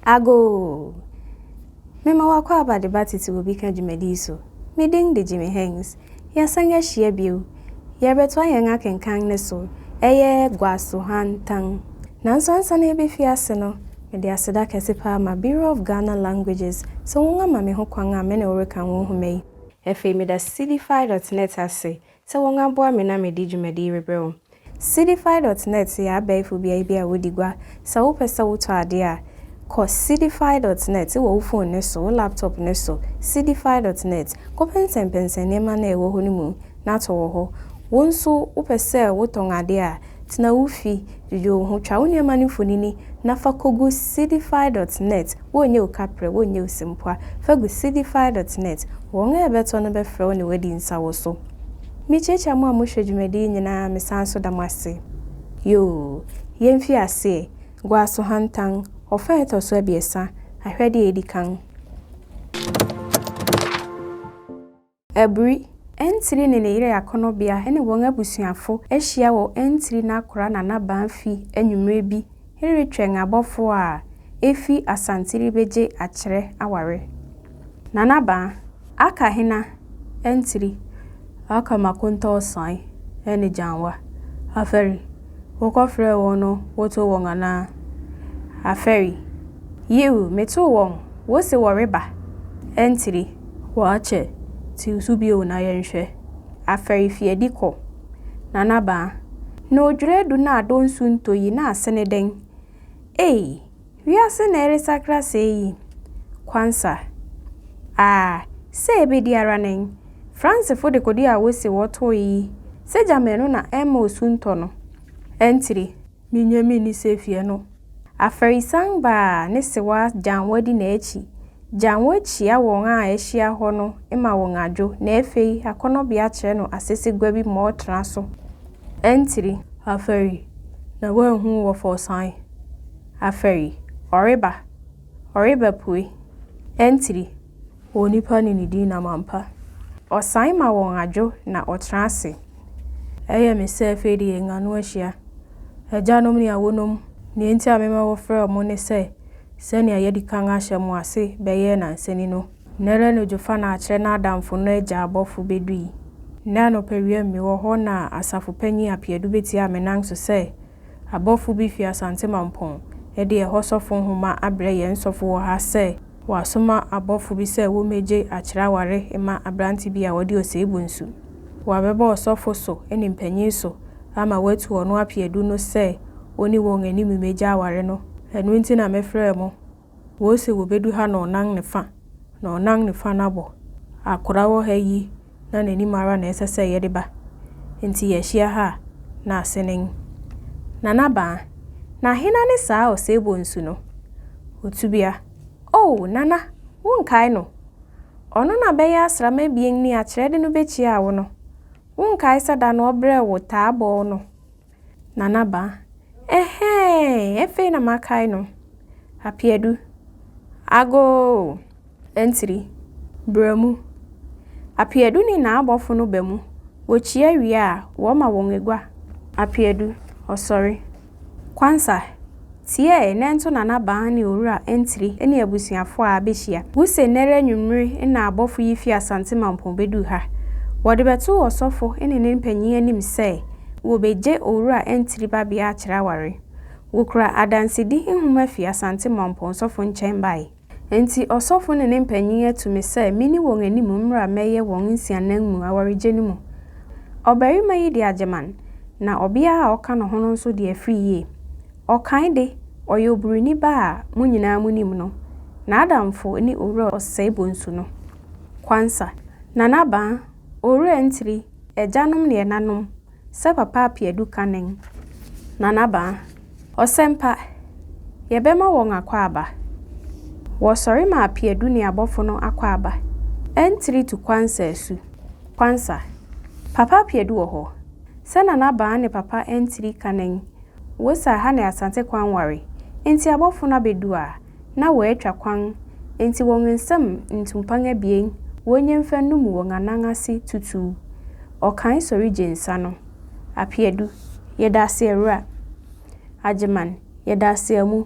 Agoo! Mema w'akwaaba de ba tete obi ka dwumadi yi so. Me din de Jimmy Hengz. Yɛasan ahyia bio. Yɛrebɛtoa yɛn akenkan no so. Ɛyɛ Guasohantan. Nanso ansa na yɛbɛfi ase no, mede aseda kɛse paa ma Bureau of Ghana Languages sɛ wɔn ama me ho kwan a me ne wo reka wo nhoma yi. Afei meda Sidify dot net ase sɛ wɔaboa me na mede dwumadi yi rebrɛ wo. Sidify dot net yɛ abɛɛfo beae bi a wodi gua. Sɛ wopɛ sɛ wotɔ ade a, kɔ sidify dot net wɔ wo fon no so, wo laptop no so, sidify dot net. Kɔpɛnsɛmpɛnsɛn nneɛma no a ɛwɔ hɔ no mu na tɔ wɔ hɔ. Wo nso wopɛ sɛ wotɔn ade a, tena wo fi, dwudwo wo ho, twa wo nneɛma no mfonini na fa kogu sidify dot net. Wonyɛ wo kaprɛ, wonyɛ wo sempoa. Fa gu sidify dot net. Wɔn a ɛbɛtɔ no bɛfrɛ wo ne woadi nsa wɔ so. Mekyiakyia mo a mohwɛ dwumadi yi nyinaa, mesan so da mo ase. Yoo, yɛmfi aseɛ. Guasohantan, ɔfa a ɛtɔ so 3, ahwɛde a edi kan. Aburi, Ɛntiri ne ne yere Akɔnɔbea ne wɔn abusuafo ahyia wɔ Ɛntiri n'akora Nana fi anwummere bi retwɛn abɔfo a efi Asante rebegye akyerɛ aware. Nana Baa, aka hena? Ɛntiri, aka Makonta Ɔsan ne Gyanwa. Afɛri, wokɔfrɛɛ wɔn no wotoo wɔn anaa? Afɛri, yiw, metoo wɔn, wose wɔreba. Ɛntiri, wɔakyɛ, tiw so bio na yɛnhwɛ. Afɛri fi adi kɔ. Nana Baa, na odwira adu na adɔ nsu ntɔ yi na ase ne dɛn? Ei, wiase na ɛresakra sɛɛ yi. Kwansa, aa, sɛ ebedi ara nen. Fransefo de kodi a wosi wɔtoo yi, sɛ gyama ɛno na ɛmma osu ntɔ no. Ɛntiri, minya minni sɛ fie no. Afɛrisan baa ne sewa Gyanwa di n'akyi. Gyanwa kyia wɔn a ahyia hɔ no ma wɔn adwo na afei Akɔnɔbea kyerɛ no asesegua bi ma ɔtena so. Ɛntiri, afɛri, na woanhu wɔ fɔsan. Afɛri, ɔreba. Ɔreba pue. Ɛntiri, onipa ne ne din nam ampa. Ɔsan ma wɔn adwo na ɔtena ase. Ɛyɛ me sɛ afei de yɛn ano ahyia. Agyanom ne awonom, nea enti a mema wɔfrɛɛ mo ne sɛ, sɛnea yɛadi kan ahyɛ mo ase bɛyɛɛ nansani no, nnɛra anadwofa na akyerɛ n'adamfo no agya abɔfo bedui. Nnɛ anɔpa wia mewɔ hɔ na asafo panyin Apiadu betiaa me nan so sɛ, abɔfo bi fi Asante Mampɔn de ɛhɔ sɔfo nhoma abrɛ yɛn sɔfo wɔ ha sɛ wɔasoma abɔfo bi sɛ wommegye akyerɛ aware mma aberante bi a ɔde Osei Bonsu. Wɔabɛbɔ ɔsɔfo so ne mpanyin so ama wɔatu ɔno Apiadu no sɛ onni wɔn anim mmegye aware no. Ɛno nti na mefrɛɛ mo. Wose wobedu ha na ɔnan ne fa, na ɔnan ne fa no abɔ. Akora wɔ ha yi na n'anim ara na ɛsɛ sɛ yɛde ba. Nti yɛahyia ha a, na ase nen. Nana Baa, na hena ne saa Osei Bonsu no? Otubia, Oh, Nana, wonkae no? Ɔno na bɛyɛ asram 2 ni akyerɛde no bekyiaa wo no. Wonkae sɛ da no ɔbrɛɛ wo taabɔɔ no? Nana Baa, ɛhɛɛ, afei na makae no. Apiadu, agoo! Ɛntiri, bra mu. Apiadu ne n'abɔfo no ba mu. Wokyia wie a, wɔma wɔn agua. Apiadu, ɔsɔre. Kwansa, tie na ɛnto Nana Baa ne Owura Ɛntiri ne abusuafo a abehyia. Wuse nnɛra anwummere na abɔfo yi fi Asante Mampɔn beduu ha. Wɔde bɛtoo ɔsɔfo ne ne mpanyin anim sɛ wobegye Owura Ɛntiri babea akyerɛ aware. Wokura adansedi nhoma fi Asante Mampɔn sɔfo nkyɛn bae. Enti ɔsɔfo ne ne mpanyin atu me sɛ minni wɔn anim mmra mmɛyɛ wɔn nsiananmu awaregye no mu. Ɔbarima yi de Agyeman, na ɔbea a ɔka ne ho no nso de afiri yie. Ɔkan de, ɔyɛ oburoni ba a mo nyinaa munim no. N'adamfo ne Owura Osei Bonsu no. Kwansa, Nana Baa, Owura Ntiri, agyanom ne ɛnanom, sɛ Papa Apiadu ka nen. Nana Baa, Ɔsɛmpa, yɛbɛma wɔn akwaaba. Wɔsɔre ma Apiadu ne abɔfo no akwaaba. Ɛntiri tu Kwansa asu. Kwansa, Papa Apiadu wɔ hɔ. Sɛ Nana Baa ne Papa Ɛntiri ka nen, wosa ha ne Asante kwan ware, enti abɔfo no abedu a, na wɔatwa kwan, enti wɔn nsam ntumpan 2 wonye mfa nnum wɔn anan ase tutuw. Ɔkan sɔre gye nsa no. Apiadu, yɛda ase awura. Agyeman, yɛda ase amu.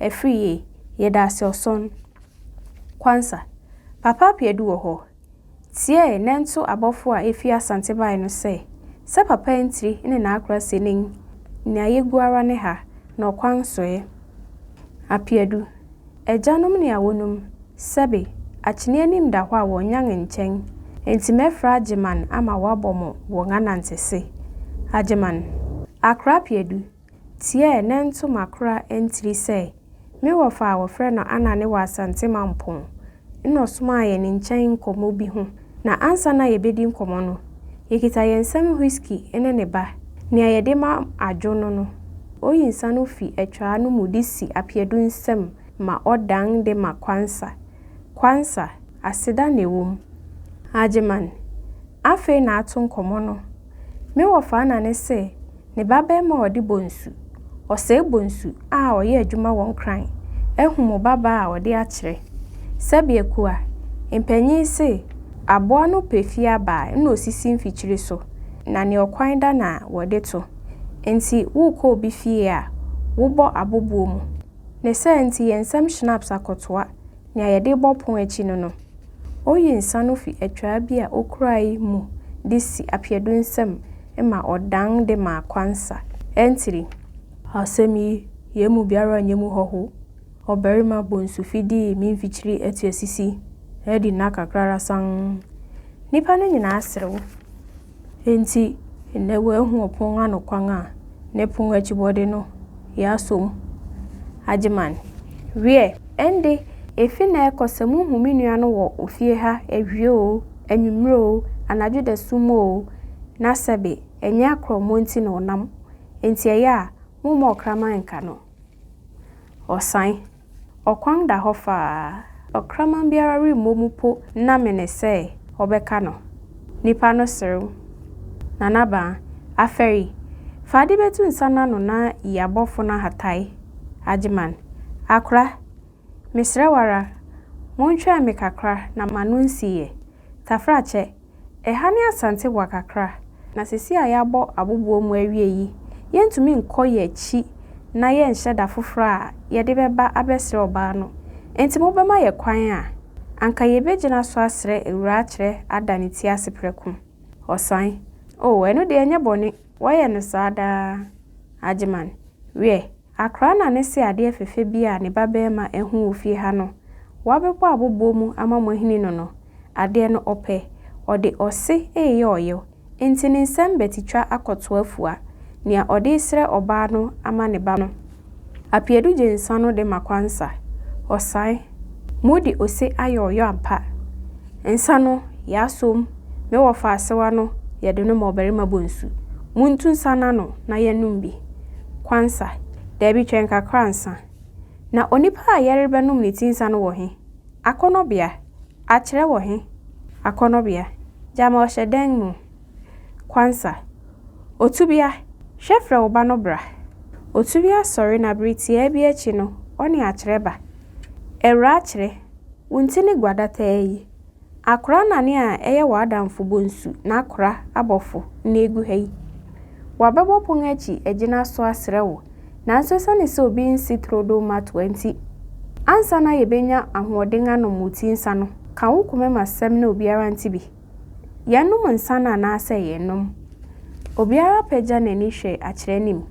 Afriyie, Yɛda ase ɔsɔn. Kwansa, Papa Apeadu wɔ hɔ. Tiɛɛ nɛnto abɔfo a efi Asante bae no sɛ, sɛ Papa Antiri ne n'akora Senin, nea yegu ara ne ha, na ɔkwan so ɛ. Apeadu, Agyanom ne awonom, sɛbe, akyene anim da hɔ a wɔnyan nkyɛn, enti mɛfrɛ Agyeman ama wabɔ mo wɔn anantese. Agyeman, Akora Apeadu, Tiɛɛ nɛnto m'akora Antiri sɛ, me wɔfa a wɔfrɛ no Anane wɔ Asante Mampong nna ɔsomaa yɛn nkyɛn nkɔmmɔ bi ho, na ansa na yebedi nkɔmmɔ no, yekita yɛn nsam whiskey ne ne ba, nea yɛde ma adwo no no. Oyi nsa no fi atwaa no mu de si Apeadu nsam ma ɔdan de ma Kwansa. Kwansa, Aseda na ɛwom. Agyeman, Afei na ato nkɔmmɔ no. Me wɔfa Anane se ne babarima a ɔde Bonsu, Ɔsɛe Bonsu a ɔyɛ adwuma wɔ Nkran ahu mo babaa a ɔde akyerɛ. Sɛbe Akua, mpanyin se aboa no pɛ fie aba a nna osisi mfikyiri so, na nea ɔkwan da na wɔde to. Enti worekɔ obi fie a, wobɔ aboboɔ mu. Ne saa nti yɛn nsam schnapps akɔtoa nea yɛde bɔ pon akyi no no. Oyi nsa no fi atwaa bi a okurae mu de si Apeadu nsam ma ɔdan de ma Kwansa. Ɛntiri. Asɛm yi, yɛn mu biara nyɛ mu hɔho. Ɔbarima Bonsu fi dii me mfikyiri atuasisi adi nna kakra ara sann. Nnipa no nyinaa serew. Enti nnɛ wɔahu ɔpon ano kwan a ne pon akyibɔde no yɛ asɔ mu. Agyeman, Wiɛ, ɛnde efi nnɛ rekɔ sɛ muhu me nua no wɔ ofie ha awia oo, anwummere oo, anadwo dasu mu oo, na sɛbe ɛnyɛ akorɔmmɔ nti na ɔnam, enti ɛyɛ a, momma ɔkraman nka no. Ɔsan. Ɔkwan da hɔ faa. Ɔkraman biara remmɔ mu po nnamene sɛ ɔbɛka no. Nnipa no serew. Nanabaa, Afɛri, fa ade bɛtu nsa no ano na yi abɔfo no ahatae. Agyeman, Akora, mesrɛ wo ara, montwɛn me kakra na m'ano nsiiɛ. Tafrakyɛ, Ɛha ne Asante wa kakra, na seesei a yɛabɔ aboboɔ mu awie yi, yɛntumi nkɔ yɛn akyi na yɛnhyɛ da foforɔ a yɛde bɛba abɛsrɛ ɔbaa no. Enti mobɛma yɛn kwan a, anka yɛbɛgyina so asrɛ Awuraa akyerɛ ada ne ti ase prɛko. Ɔsan, Oh, ɛno deɛ ɛnyɛ bɔne, wɔyɛ no saa daa. Agyeman, Wiɛ, Akora na ne se adeɛ fɛfɛ bi a ne ba barima ahu wɔ fie ha no, wabɛbɔ aboboɔ mu ama moahini no no, adeɛ no ɔpɛ, ɔde ɔse reyɛ ɔyew, enti ne nsam bɛtitwa akɔto afua, nea ɔde resrɛ ɔbaa no ama ne ba no. Apiadu gye nsa no de ma Kwansa. Ɔsae. Mode ose ayɛ ɔyɔ ampa. Nsa no, yɛasɔ mu. Me wɔfa asewa no, yɛde no ma ɔbarima Bonsu. Montu nsa no ano na yɛnnom bi. Kwansa, Dabi, twɛn kakra ansa. Na onipa a yɛrebɛnom ne ti nsa no wɔ he? Akɔnnɔbea, Akyerɛ wɔ he? Akɔnnɔbea, Gyama ɔhyɛ dɛn mu? Kwansa, Otubia, hwɛ frɛ wo ba no bra. Otubia sɔre na bere tiaa bi akyi no ɔne Akyerɛ ba. Awuraa Akyerɛ, wo nti ne guadataa yi. Akora nane a ɛyɛ w'adamfo Bonsu n'akora abɔfo na egu ha yi. Wɔabɛbɔ pon akyi agyina so asrɛ wo, nanso esiane sɛ obi nsi turodoo mma toa nti, ansa na yebenya ahoɔden anom wo ti nsa no, ka wo komam asɛm na obiara nte bi. Yɛnnom nsa no anaasɛ yɛnnom? Obiara pagya n'ani hwɛ Akyerɛ anim.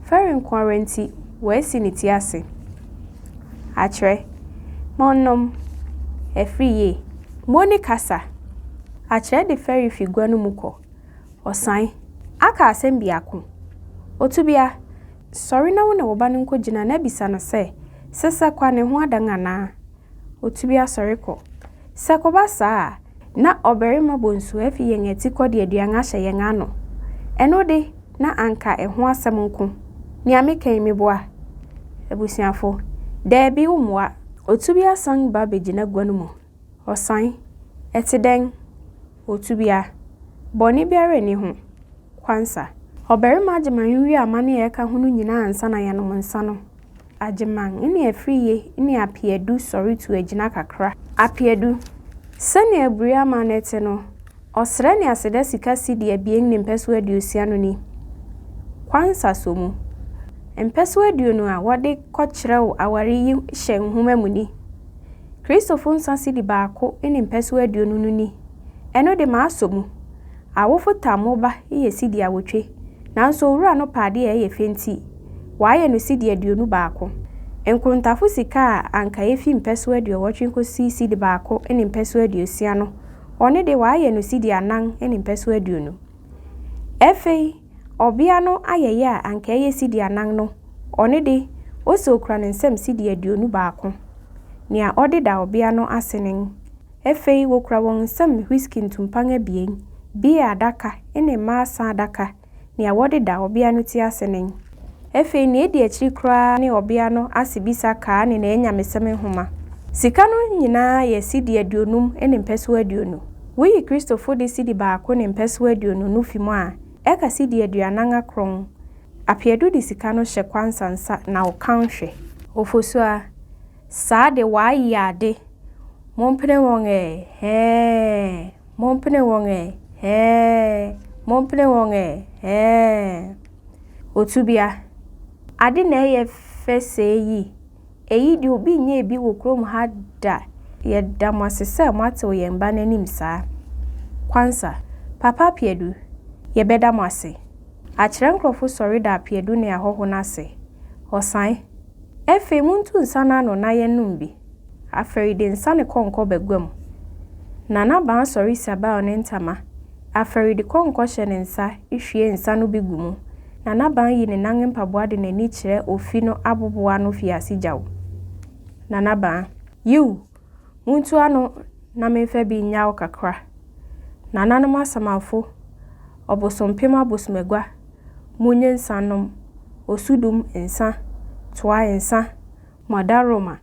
Fɛre nko ara nti, wasi ne ti ase. Akyerɛ, Monnom. Afiri yie. Monni kasa. Akyerɛ de fɛre fi gua no mu kɔ. Ɔsan. Aka asɛm biako. Otubia, sɔre na wo ne wo ba no nkɔgyina na bisa no sɛ, Sesɛkwa ne ho adan anaa? Otumi asɔre kɔ. Sɛ ɛkɔba saa a, na ɔbarima bonsu afi yɛn atikɔ de aduan ahyɛ yɛn ano. Ɛno de, na anka ɛho asɛm nko. Nea meka yi, meboa? Abusuafo, Dabi, wommoa. Otubia san ba begyina gua no mu. Ɔsan, Ɛte dɛn? Otubia, Bɔne biara nni ho. Kwansa, Ɔbarima Agyeman nwie amanne a ɛka ho no nyinaa ansa na yɛanom nsa no. Agyemang ne Afriye ne Apeadu sɔre tu agyina kakra. Apeadu, Sɛnea aburi amanne te no, ɔsrɛ ne aseda sika sidi abien ne mpɛso aduosia no ni. Kwansa sɔ mu. Mpɛsoa 20 a wɔde kɔkyerɛw aware yi hyɛ nhoma mu ni. Kristofo nsa sidi 1 ne mpɛsoa 20 no ni. Ɛno de maasɔ mu. Awofo tam mo ba yɛ sidi 8, nanso owura no pɛ ade a ɛyɛ fɛ nti, wayɛ no sidi 21. Nkontafo sika a anka efi mpɛsoa 80 kosi sidi 1 ne mpɛsoa 60 no, ɔno de wayɛ no sidi 4 ne mpɛsoa 20. Afei, ɔbea no ayɛyɛ a anka ɛyɛ sidi 4 no, ɔno de, ose okura ne nsam sidi 21. Nea ɔde da ɔbea no ase nen. Afei, wokura wɔn nsam whisky ntumpan 2, bia adaka ne mmaa asa adaka, nea wɔde da ɔbea no ti ase nen. Afei, nea edi akyiri koraa ne ɔbea no ase bisa kaa ne n'anyamesɛm nhoma. Sika no nyinaa yɛ sidi 50 ne mpɛsoa 20. Woyi Kristofo de sidi 1 ne mpɛsoa 20 no fi mu a, ɛka sidi 49. Apeadu de sika no hyɛ Kwansa nsa na ɔka nhwɛ. Ofosua, saa de waayɛ ade. Mompene wɔn ɛ, hɛɛ. Mompene wɔn ɛ, hɛɛ. Mompene wɔn ɛ, hɛɛ. Otubia, ade na ɛyɛ fɛ sɛɛ yi. Eyi de obi nyɛɛ bi wɔ kurom ha da. Yɛda mo ase sɛ moatew yɛn ba n'anim saa. Kwansa, Papa Apeadu, yɛbɛda mo ase. Akyerɛ nkurɔfo sɔre da Apeadu ne ahɔho no ase. Ɔsan. Afei muntu nsa no ano na yɛnnom bi. Afɛre de nsa ne kɔnkɔ baguam. Nana Baa sɔre siabao ne ntama. Afɛre de kɔnkɔ hyɛ ne nsa hwie nsa no bi gu mu. Nana Baa yi ne nan mpaboa de n'ani kyerɛ ofi no aboboa no fi ase gyaw. Nana Baa, yiw, muntu ano na memfa bi nnyaw kakra. Nananom asamanfo, ɔbosompem abosomagua, munnye nsa nnom, osudum nsa, toa nsa, mɔdaroma,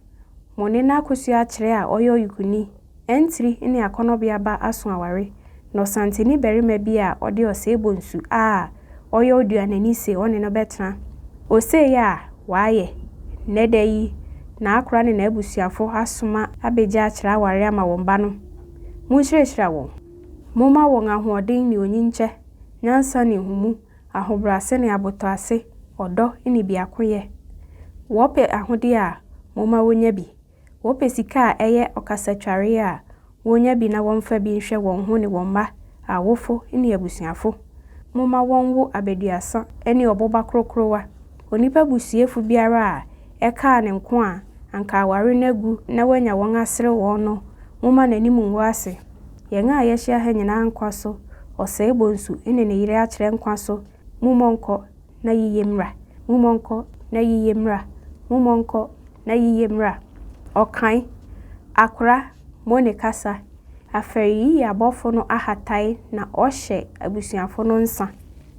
mo ne n'akosua akyerɛ a ɔyɛ ɔyukuni, ɛntiri ne akɔnnɔbea ba aso aware, na ɔsanteni barima bi a ɔde ɔsɛe nsu a ɔyɛ oduanani se ɔne no bɛtena. Osei a waayɛ. Nnɛ da yi, n'akora ne n'abusuafo asoma abegye akyerɛ aware ama wɔn ba no. Munhyirahyira wɔn. Momma wɔn ahoɔden ne onyinkyɛ, nyansa ne nhumu, ahobrɛase ne abotɔase, ɔdɔ ne biakoyɛ. Wɔpɛ ahode a, momma wonya bi. Wɔpɛ sika a ɛyɛ ɔkasatware a, wonya bi na wɔmfa bi nhwɛ wɔn ho ne wɔn mma, awofo ne abusuafo. Momma wɔnwo abaduasa ne ɔboba korokorowa. Onipa busuafo biara a ɛkaa ne nko a anka aware no agu na wanya wɔn aserew wɔn no, momma n'anim ngu ase. Yɛn a yɛahyia ha nyinaa nkwa so, ɔsɛe bonsu ne ne yere akyerɛ nkwa so, mommɔ nkɔ na yiye mmra. Mommɔ nkɔ na yiye mmra. Mommɔ nkɔ na yiye mmra. Ɔkan, akora, mo ne kasa. Afɛre yi yɛ abɔfo no ahatae na ɔhyɛ abusuafo no nsa.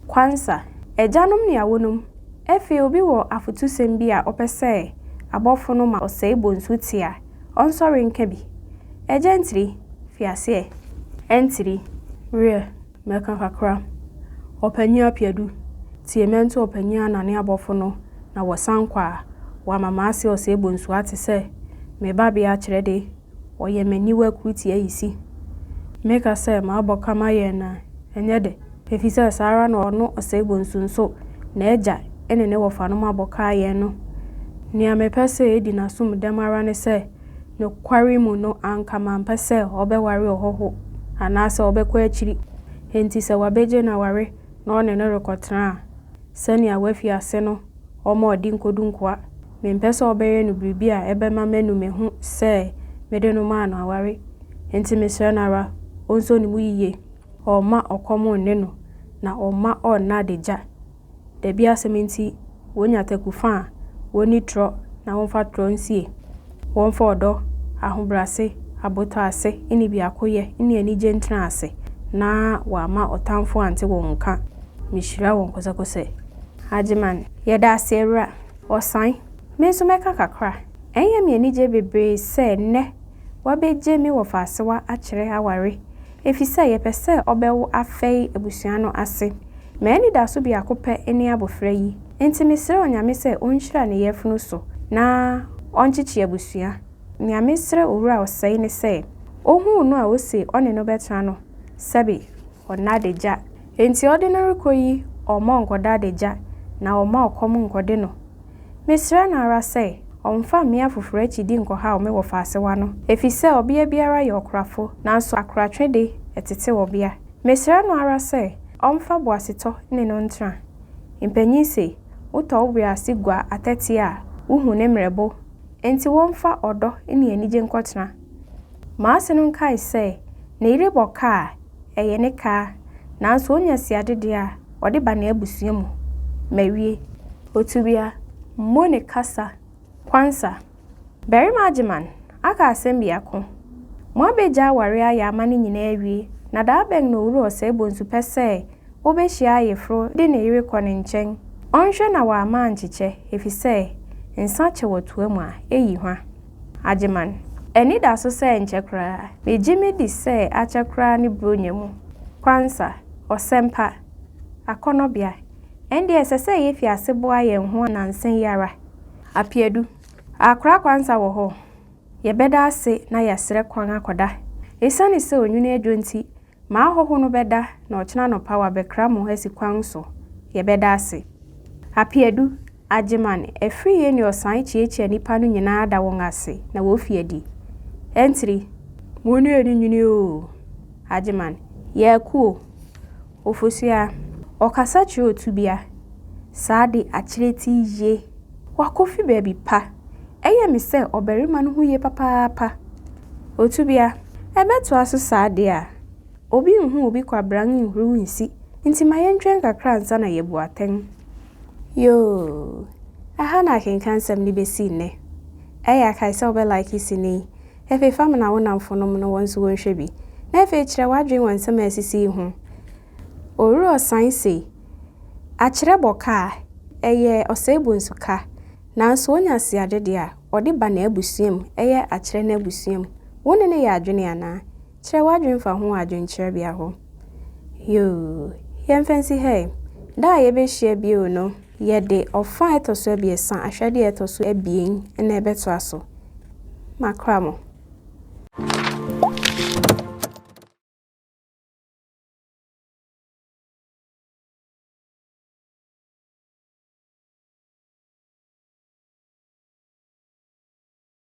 Kwansa, agyanom ne awonom. Afei obi wɔ afotusɛm bi a ɔpɛ sɛ abɔfo no ma ɔsɛe bonsu te a, ɔnsɔre nka bi. Agya ntiri, fi aseɛ. Ɛntiri, werɛ, mɛka kakra. Ɔpanyin Apeadu, tie mɛnto ɔpanyin anane abɔfo no na wɔsan kɔ a, wɔama m'ase ɔsɛe bonsu ate sɛ me babea akyerɛ de, ɔyɛ m'aniwa kuruti ayisi. Meka sɛ maabɔ kama yɛn na ɛnyɛ de, efisɛ saa ara na ɔno ɔsɛe bonsu nso n'agya ne ne wɔfanom abɔ kaa yɛn no. Nea mepɛ sɛ edi n'asom dɛm ara ne sɛ, nokware mu no anka mampɛ sɛ ɔbɛware ɔhɔho anaasɛ ɔbɛkɔ akyiri. Enti sɛ wabegye no aware na ɔne no rekɔtena a, sɛnea wafi ase no, ɔma ɔde nkodu nkoa. Mempɛ sɛ ɔbɛyɛ no biribi a ɛbɛma m'anu me ho sɛ mede no maa no aware. Enti mesrɛ no ara, onso ne mu yiye. Ɔmma ɔkɔm nne no, na ɔmma ɔnna adagya. Dabi asɛm nti, wonya takufa a, wonni torɔ na wɔmfa torɔ nsie. Wɔmfa ɔdɔ, ahobrɛase, abotɔase ne biakoyɛ ne anigye ntena ase, na wɔama ɔtamfo ante wɔn nka. Mehyira wɔn kosɛkosɛ. Agyeman, yɛda ase awura. Ɔsan, me nso mɛka kakra. Ɛnyɛ me anigye bebree sɛ nnɛ wabegye me wɔfaasewa akyerɛ aware, efisɛ yɛpɛ sɛ ɔbɛwo afɛe abusua no ase. M'anidaso biako pɛ ne abofra yi. Enti mesrɛ Onyame sɛ onhyira ne yafunu so na ɔnkyekye abusua. Nea mesrɛ owura ɔsɛe ne sɛ, ohuu no a ose ɔne no bɛtena no, sɛbe ɔnna adagya. Enti ɔde no rekɔ yi, ɔmma ɔnkɔda adagya na ɔmma ɔkɔm nkɔde no. Mesrɛ no ara sɛ ɔmfa mmea foforo akyidi nkɔhaw me wɔfaasewa no, efisɛ ɔbea biara yɛ ɔkorafo, nanso akoratwe de, ɛtetew ɔbea. Mesrɛ no ara sɛ ɔmfa boasetɔ ne no ntena. Mpanyin se, wotɔ wo bere ase gua atɛte a, wuhu ne mmerɛbo. Enti wɔmfa ɔdɔ ne anigye nkɔtena. M'ase no nkae sɛ ne yere bɔ ka a, ɛyɛ ne ka, nanso onya siade de a, ɔde ba n'abusua mu. Mawie. Otubia, mo ne kasa. Kwansa. Barima Agyeman, aka asɛm biako. Mo abegya aware ayɛ ama no nyinaa awie, na da bɛn na Owura Osei Bonsu pɛ sɛ obehyia ayeforo de ne yere kɔ ne nkyɛn? Ɔnhwɛ na wamma ankyekyɛ, efisɛ nsa kyɛ wɔ toa mu a, eyi hwa. Agyeman, Ani da so sɛ ɛnkyɛ koraa. Migye midi sɛ akyɛ koraa ne Buronya mu. Kwansa, Ɔsɛmpa, Akɔnnɔbea, ɛnde ɛsɛ sɛ yefi ase boa yɛn ho nnansa yi ara. Apeadu, Akora Kwansa wɔ hɔ. Yɛbɛda ase na yɛasrɛ kwan akɔda. Esiane sɛ onwini adwo nti, m'ahɔho no bɛda na ɔkyena anɔpa wɔabɛkra mo asi kwan so. Yɛbɛda ase. Apeadu, Agyeman, Afriyie ne Ɔsan kyiakyia nnipa no nyinaa da wɔn ase na wofi adi. Ɛntiri, Mo ne ani nwini oo. Agyeman, Yɛako o. Ofosua, Ɔkasa kyerɛ Otubia. Saa de akyerɛ ti ye. Wakofi baabi pa. Ɛyɛ me sɛ ɔbarima no ho ye papaapa. Otubia, Ɛbɛtoa so saa de a, obi nhu obi kwabran nhuruw nsi, nti ma yɛntwɛn kakra ansa na yɛabu atɛn. Yoo, ɛha na akenkansɛm no besi nnɛ. Ɛyɛ a kae sɛ wobɛ like sini yi, afei fa mena wo nnamfonom na wɔn nso wɔnhwɛ bi. Na afei kyerɛ w'adwene wɔ nsɛm a asisi yi ho. Owura Ɔsan se, Akyerɛ bɔ ka a, ɛyɛ ɔsɛe bonsu ka. Nanso onya siade deɛ a, ɔde ba n'abusua mu, ɛyɛ akyerɛ n'abusua mu. Wo ne no yɛ adwene anaa? Kyerɛ w'adwene fa ho wɔ adwenkyerɛbea hɔ. Yoo, yɛmfa nsi ha ɛ. Da a yɛbɛhyia bio no, yɛde ɔfã a ɛtɔ so abiɛsa, ahwɛdeɛ a ɛtɔ so abien na ɛbɛtoa so. Makra mo.